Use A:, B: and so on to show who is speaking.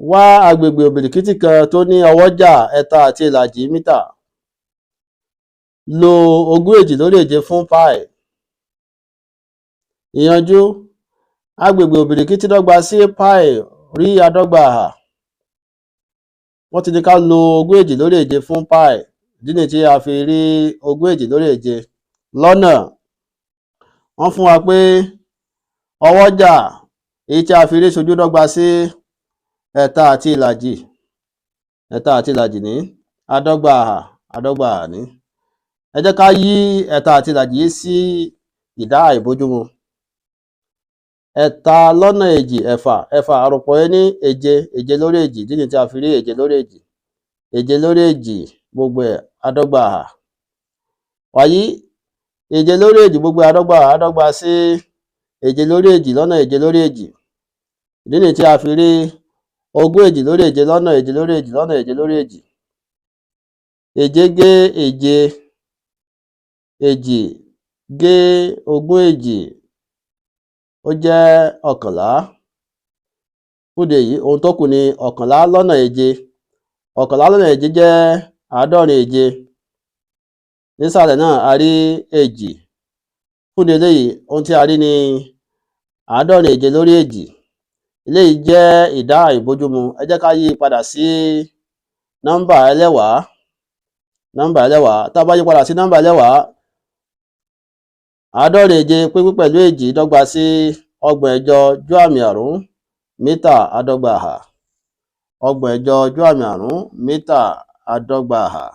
A: Wá agbègbè òbìrìkìtì kan tó ní ọwọ́jà 3½ mítà. Lo 27/7 fún páì. Ìyanjú. Agbègbè òbìrìkìtì dọ́gba sí páì rí adọ́gba àhà. Wọ́n ti ní ká lo 27/7 fún páì. Ìdí nìyí tí a fi rí 27/7 lọ́nà. Wọ́n fún wa pé ọwọ́jà èyí tí a fi rí ṣojú dọ́gba sí 3½. 3½ ní adọ́gba àhà, adọ́gba àhà ní. Ẹ jẹ́ ká yí 3½ yìí sí ìdá àìbójúmu. 2/3 ẹ̀fà, ẹ̀fà àròpọ̀ ení èje, èje lórí èjì. Ìdí nìyí tí a fi rí èje lórí èjì. Èje lórí èjì gbogbo ẹ̀ adọ́gba àhà. Wàyí, èje lórí èjì gbogbo ẹ̀ adọ́gba àhà dọ́gba sí èje lórí èjì lọ́nà èje lórí èjì. Ìdí nìyí tí a fi rí 27/7 lọ́nà èje lórí èjì lọ́nà èje lórí èjì. Èje gé èje, èjì gé ogún èjì, ó jẹ́ 11. Fún ìdí èyí, ohun tó kù ni 11/7. 11/7 jẹ́ 77. Nísàlẹ̀ náà a rí èjì. Fún ìdí eléyìí, ohun tí a rí ni 77/2. Eléyìí jẹ́ ìdá àìbójúmu. Ẹ jẹ́ ká yí i padà sí nọ́mbà ẹlẹ́wàá. Nọ́mbà ẹlẹ́wàá. Tá a bá yí padà sí nọ́mbà ẹlẹ́wàá, 77 pínpín pẹ̀lú èjì dọ́gba sí 38.5 mítà adọ́gba àhà. 38.5 mítà adọ́gba àhà.